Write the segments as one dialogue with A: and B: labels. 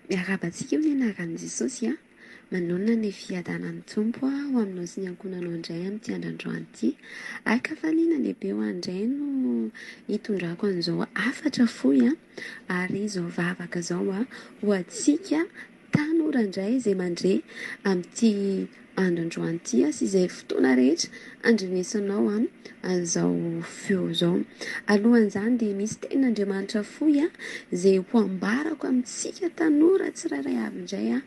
A: Miarahaba antsika amin'ny anaran'i Jesosy a! Manonona ny fiadanan'ny Tompo ho aminao sy ny ankohonanao indray amin'ity andro androany ity. Ankafaliana lehibe ho ahy indray no hitondrako an'izao hafatra fohy ary izao vavaka izao ho antsika tanora indray izay mandre amin'ity andro androany ity sy izay fotoana rehetra andrenesanao an'izao feo izao. Alohan'izany dia misy tenin'Andriamanitra fohy izay ho ambarako amintsika tanora tsirairay avy indray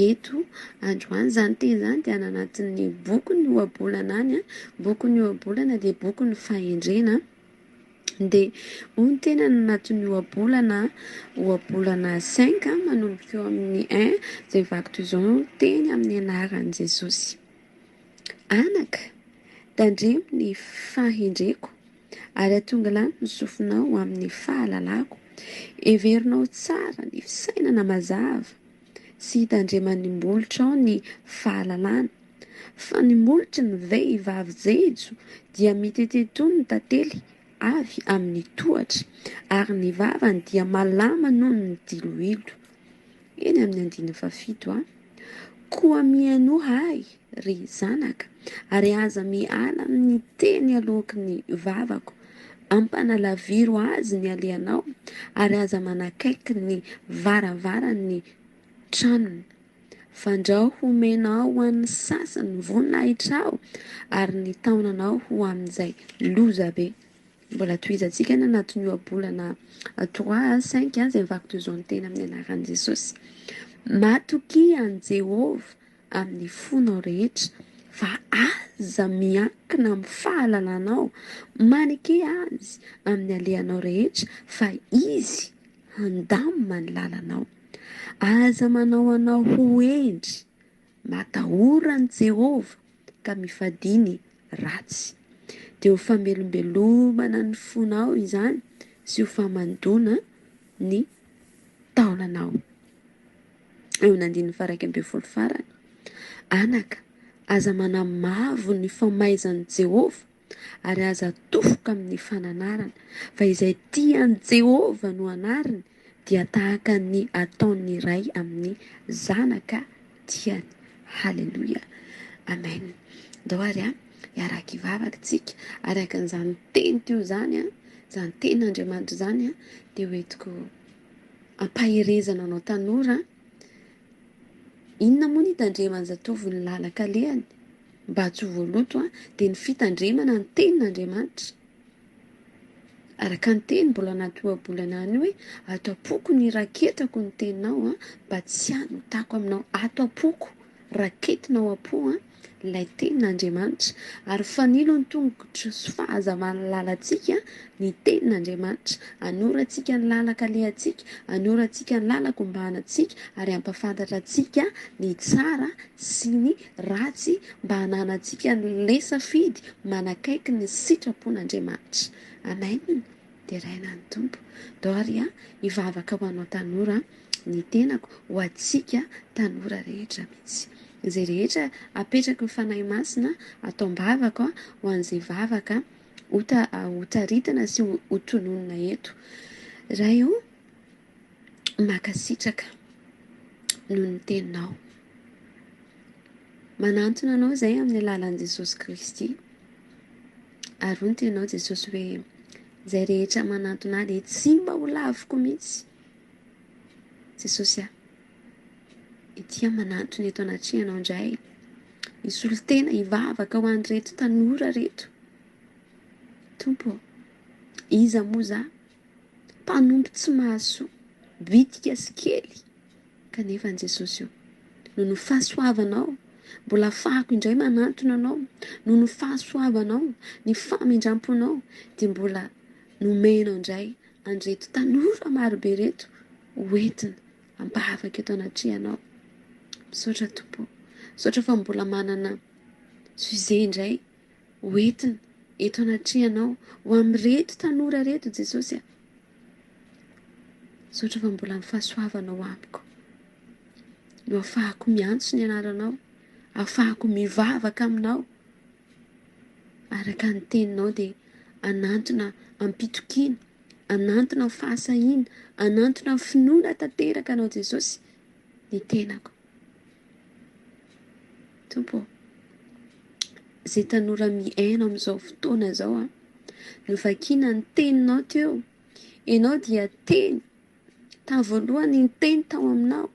A: eto androany. Izany teny izany dia any anatin'ny bokin'ny ohabolana any. Bokin'ny ohabolana dia bokin'ny fahendrena. Dia hoy ny teny any anatin'ny ohabolana, ohabolana cinq manomboka eo amin'ny un izay mivaky toy izao ny teny amin'ny anaran'i Jesosy. Anaka, tandremo ny fahendreko ary atongilano ny sofinao amin'ny fahalalako. Heverinao tsara ny fisainana mazava sy hitandreman'ny molotrao ny fahalalana. Fa ny molotry ny vehivavy jejo dia mitete toy ny tantely avy amin'ny tohatra, ary ny vavany dia malama noho ny diloilo. Eny amin'ny andininy fahafito a. Koa mihainoa ahy, ry zanaka, ary aza miala amin'ny teny aloaky ny vavako. Ampanalaviro azy ny alehanao, ary aza manakaiky ny varavaran'ny tranony. Fandrao homenao ho an'ny sasany ny voninahitrao ary ny taonanao ho amin'izay lozabe. Mbola tohizantsika ny anatin'ny ohabolana trois cinq izay mivaky toy izao ny teny amin'ny anaran'i Jesosy. Matokia an'i Jehovah amin'ny fonao rehetra fa aza miankina amin'ny fahalalanao. Maneke azy amin'ny alehanao rehetra fa izy handamina ny lalanao. Aza manao anao ho hendry, matahora an'i Jehovah ka mifadia ny ratsy. Dia ho famelombelomana ny fonao izany sy ho famandoana ny taolanao. Eo amin'ny andininy faha-11 farany, Anaka, aza manamavo ny famaizan'i Jehovah, ary aza atofoka amin'ny fananarana, fa izay tia an'i Jehovah no anariny, dia tahaka ny ataon'ny ray amin'ny zanaka tiany. Haleloia. Amen. Ndao ary a, hiaraka hivavaka tsika, araka an'izany teny teo izany a, izany tenin'Andriamanitra izany a, dia hoentiko ampaherezana anao tanora. Inona moa ny hitandreman'ny zatovo ny lalan-kalehany mba tsy ho voaloto a? Dia ny fitandremana ny tenin'Andriamanitra. Araka ny teny mbola anaty ohabolana any hoe ato am-poko ny raketako ny teninao a, mba tsy hanotako aminao. Ato am-poko, raketina ao am-po a, ilay tenin'Andriamanitra. Ary fanilo ny tongotro sy fahazavan'ny lalantsika ny tenin'Andriamanitra. Anorantsika ny lalan-kalehantsika, anorantsika ny lalan-kombanantsika ary hampahafantatra antsika ny tsara sy ny ratsy mba hananantsika ny lesafidy manakaiky ny sitrapon'Andriamanitra. Amen. Deraina ny Tompo. Ndao ary hivavaka ho anao tanora ny tenako, ho antsika tanora rehetra mihitsy. Izay rehetra apetraky ny Fanahy Masina atao am-bavaka ho an'izay vavaka hotaritana sy hotononina eto. Ray o, mankasitraka noho ny teninao. Manantona anao izay amin'ny alalan'i Jesosy Kristy. Ary hoy ny teninao Jesosy hoe izay rehetra manantona ahy dia tsy mba ho laviko mihitsy. Jesosy a, ety aho manantona eto anatrehanao indray. Hisolo tena hivavaka ho an'ireto tanora ireto. Tompo ô, iza moa za? Mpanompo tsy mahasoa, bitika sy kely. Kanefa an'i Jesosy io, noho ny fahasoavanao, mbola afahako indray manantona anao, noho ny fahasoavanao, ny famindram-ponao, dia mbola nomenao indray an'ireto tanora marobe ireto ho entina am-bavaka eto anatrehanao. Misaotra Tompo, misaotra fa mbola manana sujet indray ho entina eto anatrehanao ho amin'ireto tanora ireto Jesosy a. Misaotra fa mbola ny fahasoavanao amiko no afahako miantso ny anaranao, afahako mivavaka aminao. Araka ny teninao dia anantona am-pitokiana, anantona amin'ny fahasahiana, anantona amin'ny finoana tanteraka anao Jesosy. ny tenako. Tompo ô, izay tanora miaina amin'izao fotoana izao an, novakiana ny teninao teo, ianao dia teny, tamin'ny voalohany ny teny tao aminao,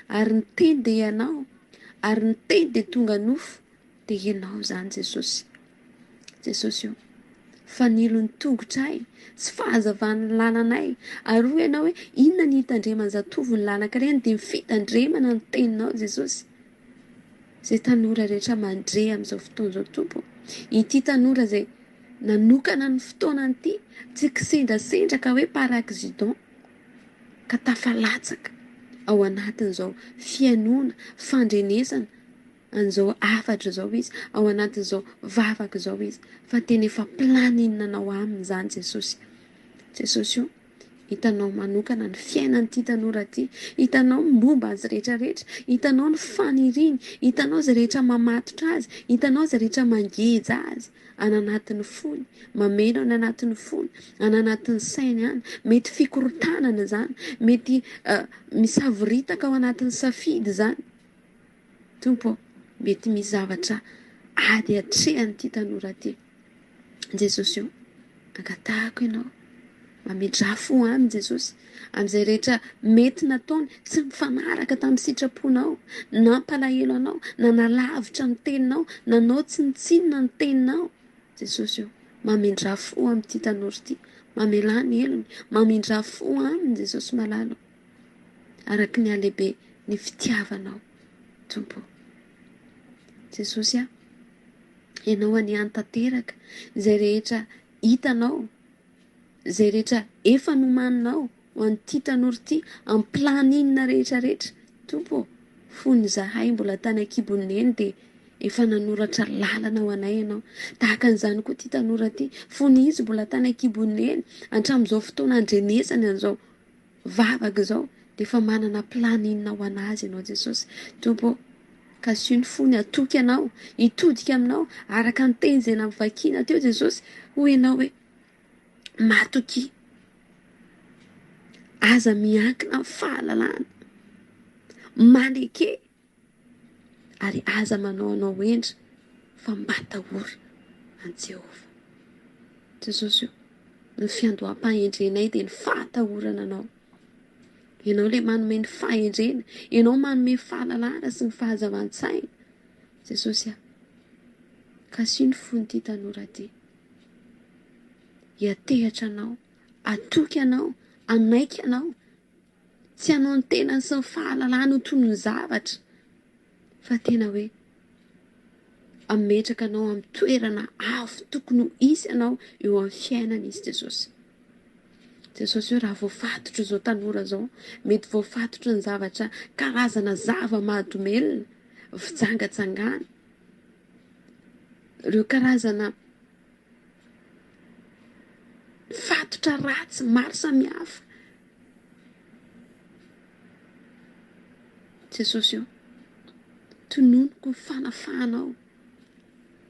A: ary ny teny dia ianao, ary ny teny dia tonga nofo, dia ianao izany Jesosy. Jesosy ô, fanilo ny tongotray sy fahazavan'ny lalanay, ary hoy ianao hoe inona ny hitandreman'ny zatovo ny lalan-kareny dia ny fitandremana ny teninao Jesosy. Izay tanora rehetra mandre amin'izao fotoana izao Tompo, ity tanora izay nanokana ny fotoanany ity, tsy kisendrasendra ka hoe par accident, ka tafalatsaka ao anatin'izao fihainoana, fandrenesana an'izao hafatra izao izy, ao anatin'izao vavaka izao izy, fa tena efa planning anao aminy izany Jesosy. Jesosy o, hitanao manokana ny fiainan'ity tanora ity, hitanao ny momba azy rehetra rehetra, hitanao ny faniriany, hitanao izay rehetra mamatotra azy, hitanao izay rehetra mangeja azy any anatin'ny fony, mameno any anatin'ny fony, any anatin'ny sainy any, mety fikorontanana izany, mety misavoritaka ao anatin'ny safidy izany. Tompo ô, mety misy zavatra ady atrehan'ity tanora ity. Jesosy ô, angatahako Ianao, mamindrà fo aminy Jesosy, amin'izay rehetra mety nataony tsy mifanaraka tamin'ny sitraponao, nampalahelo Anao, nanalavitra ny teninao, nanao tsinontsinona ny teninao. Jesosy ô, mamindrà fo amin'ity tanora ity, mamelà ny helony, mamindrà fo aminy Jesosy malala ô. Araka ny halehibe ny fitiavanao Tompo. Jesosy a, Ianao anie hanatanteraka izay rehetra hitanao, izay rehetra efa nomaninao ho an'ity tanora ity amin'ny planning rehetra rehetra. Tompo ô, fony izahay mbola tany an-kibon'i Neny dia efa nanoratra lalana ho anay Ianao. Tahaka an'izany koa ity tanora ity, fony izy mbola tany an-kibon'i Neny, hatramin'izao fotoana andrenesany an'izao vavaka izao dia efa manana planning ho an'azy Ianao Jesosy. Tompo ô, kasio ny fony hatoky Anao, hitodika Aminao araka ny teny izay nampivakiana teo Jesosy. Hoy Ianao hoe, matokia, aza miankina amin'ny fahalalana, maneke ary aza manao anao hendry fa matahora an'i Jehovah. Jesosy o, ny fiandoham-pahendrenay dia ny fahatahorana anao. Ianao ilay manome ny fahendrena, ianao manome fahalalana sy ny fahazavan-tsaina. Jesosy a, kasio ny fon'ity tanora ity. Hiatehatra anao, hatoky anao, hanaiky anao. Tsy hanao ny tenany sy ny fahalalany ho toy ny zavatra, fa tena hoe hametraka anao amin'ny toerana avo tokony ho hisy anao eo amin'ny fiainana izy Jesosy. Jesosy hoe raha voafatotro izao tanora izao, mety voafatotry ny zavatra karazana zava-mahadomelina, fijangajangana, ireo karazana fatotra ratsy maro samihafa. Jesosy ô, tononiko ny fanafahanao,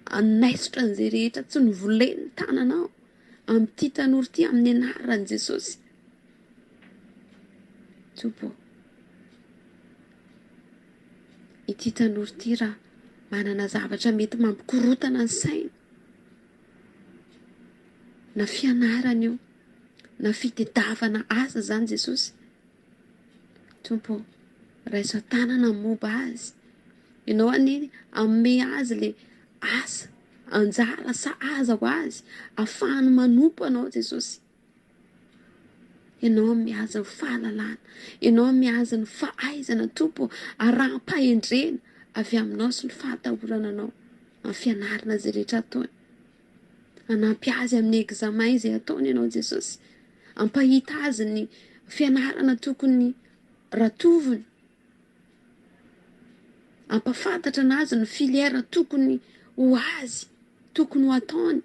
A: hanaisotra an'izay rehetra tsy novolen'ny tananao amin'ity tanora ity amin'ny anaran'i Jesosy. Tompo ô, ity tanora ity raha manana zavatra mety mampikorotana ny sainy, na fianarana io, na fitedavana asa izany Jesosy. Tompo ô, raiso an-tanana ny momba azy. Ianao anie hanome azy le asa, anjara sahaza ho azy, ahafahany manompo Anao Jesosy. Ianao hanome azy ny fahalalana, Ianao hanome azy ny fahaizana Tompo ô, araham-pahendrena avy Aminao sy ny fahatahorana Anao amin'ny fianarana izay rehetra ataony. Hanampy azy amin'ny examen izay ataony Ianao Jesosy. Hampahita azy ny fianarana tokony ratoviny. Hampafantatra anazy ny filière tokony ho azy, tokony ho ataony.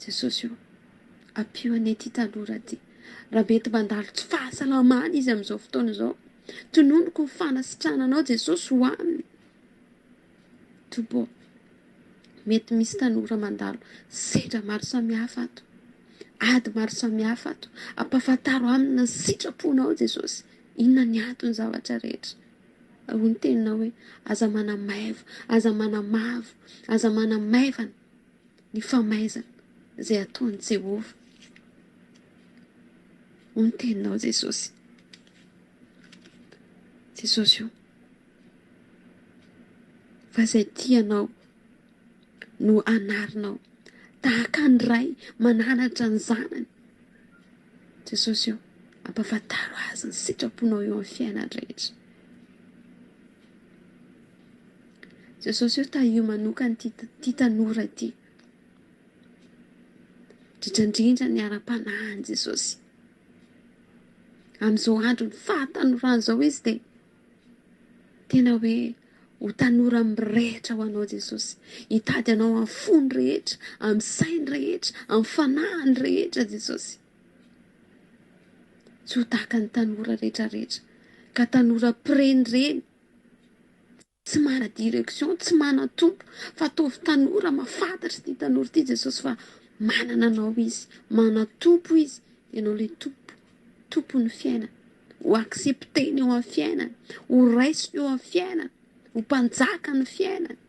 A: Jesosy ô, ampio anie ity tanora ity. Raha mety mandalo tsy fahasalamana izy amin'izao fotoana izao, tononiko ny fanasitrananao Jesosy ho aminy. Tompo ô, mety misy tanora mandalo sedra maro samihafa ato, ady maro samihafa ato, ampahafantaro aminy ny sitraponao Jesosy. Inona ny anton'ny zavatra rehetra? Ary hoy ny teninao hoe, Aza manamaiva, aza manamavo, aza manamaivana ny famaizana izay ataon'i Jehovah. Hoy ny teninao Jesosy. Jesosy o, fa izay tia anao no anarinao, tahaka ny ray mananatra ny zanany. Jesosy o, ampafantaro azy ny sitraponao eo amin'ny fiainany rehetra. Jesosy o, tahio manokana ity ity tanora ity. Indrindra indrindra ny ara-panahiny Jesosy. Amin'izao andron'ny fahatanorana izao izy dia tena hoe ho tanora mirehitra ho anao Jesosy. Hitady anao amin'ny fony rehetra, amin'ny sainy rehetra, amin'ny fanahiny rehetra Jesosy. Tsy ho tahaka ny tanora rehetrarehetra ka tanora mpirenireny tsy mana direction, tsy manan-tompo, fa ataovy tanora mahafantatra ity tanora ity Jesosy fa manana anao izy, manan-tompo izy, ianao ilay tompo, tompon'ny fiainana, ho accepter-ny eo amin'ny fiainana, ho raisiny eo amin'ny fiainana, ho mpanjaka ny fiainana.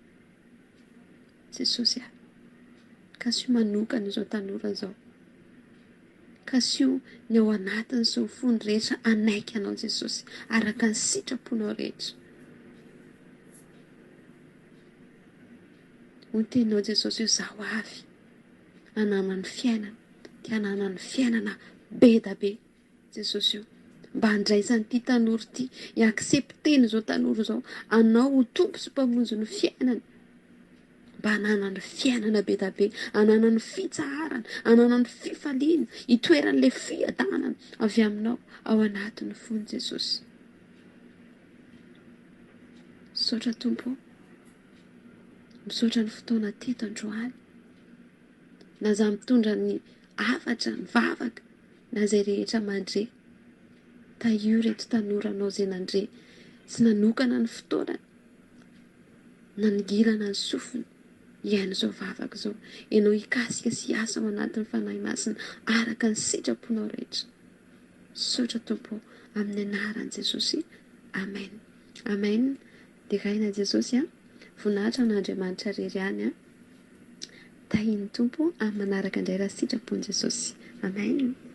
A: Jesosy a, kasio manokana izao tanora izao. Kasio ny ao anatiny sy ny fony rehetra hanaiky anao Jesosy araka ny sitraponao rehetra. Hoy ny teninao Jesosy hoe zaho avy hananany fiainana, dia hananany fiainana be da be. Jesosy o, mba handraisan'ity tanora ity, hi-accepter-ny izao tanora izao, Anao ho Tompo sy Mpamonjy ny fiainany, mba hananany fiainana be da be, hananany fitsaharana, hananany fifaliana, hitoeran'ilay fiadanana avy Aminao ao anatin'ny fony Jesosy. Misaotra Tompo o, misaotra ny fotoana teto androany, na za mitondra ny hafatra, ny vavaka, na izay rehetra mandre. Tahio ireto tanoranao izay nandre sy nanokana ny fotoanany, naningilana ny sofiny hihaino izao vavaka izao. Ianao hikasika sy hiasa ao anatin'ny Fanahy Masina araka ny sitraponao rehetra. Misaotra Tompo ô, amin'ny anaran'i Jesosy. Amen. Amen. Deraina Jesosy a. Voninahitra an'Andriamanitra rery ihany a. Tahin'ny Tompo amin'ny manaraka indray raha sitrapon'i Jesosy. Amen.